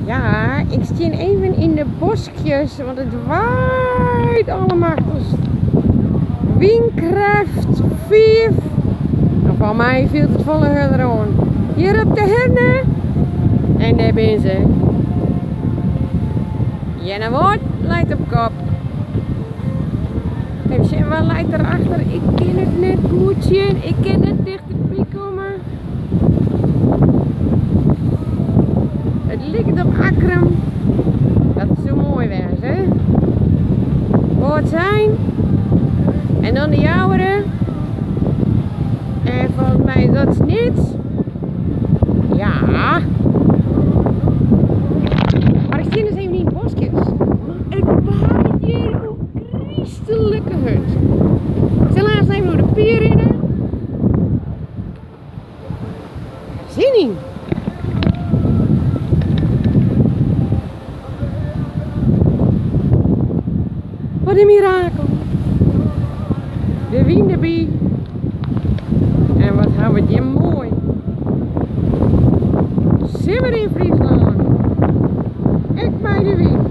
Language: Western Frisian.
Ja, ik stean even yn de boskjes, want it waait allemachtichst. Wynkrêft 5. Nou, foar my fielt it folle hurder oan. Hjir op de Herne. En dêr binne se. Earnewâld leit op kop. Even sjen, wa leit derachter? Ik kin it net goed sjen. Ik kin net tichterby komme. It liket op Akkrum. Dat soe moai wêze. Wâldsein. En dan de Jouwere. En folgens my is dat Snits. Ja. Mar ik stean dus even yn de boskjes. Mar it waait hjir ôfgryslike hurd. Ik sil aanst even oer de pier rinne. Sin yn. Wat in mirakel. De wyn derby. En wat hawwe we it hjir moai. Simmer yn Fryslân. Ek mei de wyn.